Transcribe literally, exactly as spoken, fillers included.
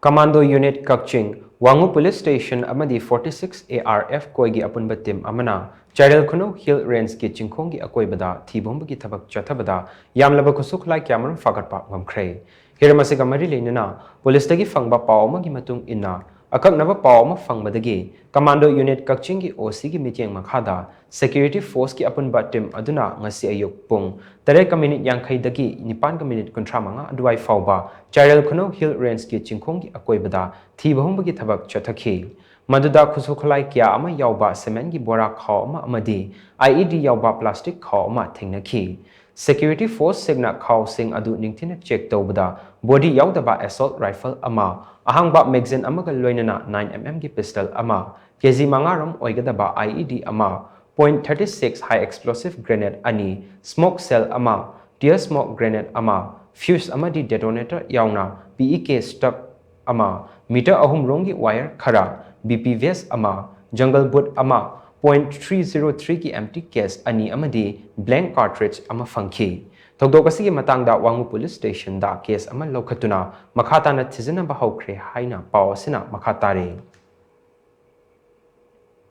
Commando Unit ꯀꯛꯆꯤꯡ, ꯋꯥꯉꯨ Police Station ꯑꯃꯗꯤ forty six A R F ꯀꯣꯏꯒꯤ ꯑꯄꯨꯟꯕ team ꯑꯃꯅ ꯆꯥꯏꯔꯦꯜ ꯈꯨꯅꯧ Hill Range ꯀꯤ ꯆꯤꯡꯈꯣꯡꯒꯤ ꯑꯀꯣꯏꯕꯗ ꯊꯤꯕ ꯍꯨꯝꯕꯒꯤ ꯊꯕꯛ ꯆꯠꯊꯕꯗ ꯌꯥꯝꯂꯕ ꯈꯨꯠꯁꯨ ꯈꯨꯠꯂꯥꯏ ꯀꯌꯥꯃꯔꯨꯝ ꯐꯥꯒꯠꯄ ꯉꯝꯈ꯭ꯔꯦ꯫ ꯍꯤꯔꯝ ꯑꯁꯤꯒ ꯃꯔꯤ ꯂꯩꯅꯅ police ꯇꯒꯤ ꯐꯪꯕ ꯄꯥꯎ ꯑꯃꯒꯤ ꯃꯇꯨꯡ ꯏꯟꯅ, ꯑꯀꯛꯅꯕ ꯄꯥꯎ ꯑꯃ ꯐꯪꯕꯗꯒꯤ Commando Unit ꯀꯛꯆꯤꯡꯒꯤ O C ꯒꯤ ꯃꯤꯠꯌꯦꯡ ꯃꯈꯥꯗ security force ꯀꯤ ꯑꯄꯨꯟꯕ team ꯑꯗꯨꯅ ꯉꯁꯤ ꯑꯌꯨꯛ ꯄꯨꯡ ꯇꯔꯦꯠꯀ minute ꯌꯥꯡꯈꯩꯗꯒꯤ ꯅꯤꯄꯥꯟꯒ minute ꯀꯨꯟꯊ꯭ꯔꯥ ꯃꯉꯥ ꯑꯗꯨꯋꯥꯏ ꯐꯥꯎꯕ ꯆꯥꯏꯔꯦꯜ ꯈꯨꯅꯧ Hill Range ꯀꯤ ꯆꯤꯡꯈꯣꯡꯒꯤ ꯑꯀꯣꯏꯕꯗ ꯊꯤꯕ ꯍꯨꯝꯕꯒꯤ ꯊꯕꯛ ꯆꯠꯊꯈꯤ꯫ ꯃꯗꯨꯗ ꯈꯨꯠꯁꯨ ꯈꯨꯠꯂꯥꯏ ꯀꯌꯥ ꯑꯃ ꯌꯥꯎꯕ cement ꯒꯤ ꯕꯣꯔꯥ ꯈꯥꯎ ꯑꯃ ꯑꯃꯗꯤ I E D ꯌꯥꯎꯕ plastic ꯈꯥꯎ ꯑꯃ ꯊꯦꯡꯅꯈꯤ꯫ Security force ꯁꯤꯡꯅ ꯈꯥꯎꯁꯤꯡ ꯑꯗꯨ ꯅꯤꯡꯊꯤꯅ check ꯇꯧꯕꯗ body ꯌꯥꯎꯗꯕ assault rifle ꯑꯃ, ꯑꯍꯥꯡꯕ magazine ꯑꯃꯒ ꯂꯣꯏꯅꯅ nine M M ꯒꯤ pistol ꯑꯃ, K G ꯃꯉꯥ ꯔꯣꯝ ꯑꯣꯏꯒꯗꯕ I E D ꯑꯃ, point thirty six high explosive grenade ꯑꯅꯤ, smoke shell ꯑꯃ, tear smoke grenade ꯑꯃ, fuse ꯑꯃꯗꯤ detonator ꯌꯥꯎꯅ P E K stub ꯑꯃ, meter ꯑꯍꯨꯝ ꯔꯣꯝꯒꯤ wire ꯈꯔ, B P vest ꯑꯃ, jungle boot ꯑꯃ, point three zero three ꯒꯤ empty case ꯑꯅꯤ ꯑꯃꯗꯤ blank cartridge ꯑꯃ ꯐꯪꯈꯤ꯫ ꯊꯧꯗꯣꯛ ꯑꯁꯤꯒꯤ ꯃꯇꯥꯡꯗ ꯋꯥꯉꯨ Police Station ꯗ case ꯑꯃ ꯂꯧꯈꯠꯇꯨꯅ ꯃꯈꯥ ꯇꯥꯅ ꯊꯤꯖꯤꯟꯅꯕ ꯍꯧꯈ꯭ꯔꯦ ꯍꯥꯏꯅ ꯄꯥꯎ ꯑꯁꯤꯅ ꯃꯈꯥ ꯇꯥꯔꯤ꯫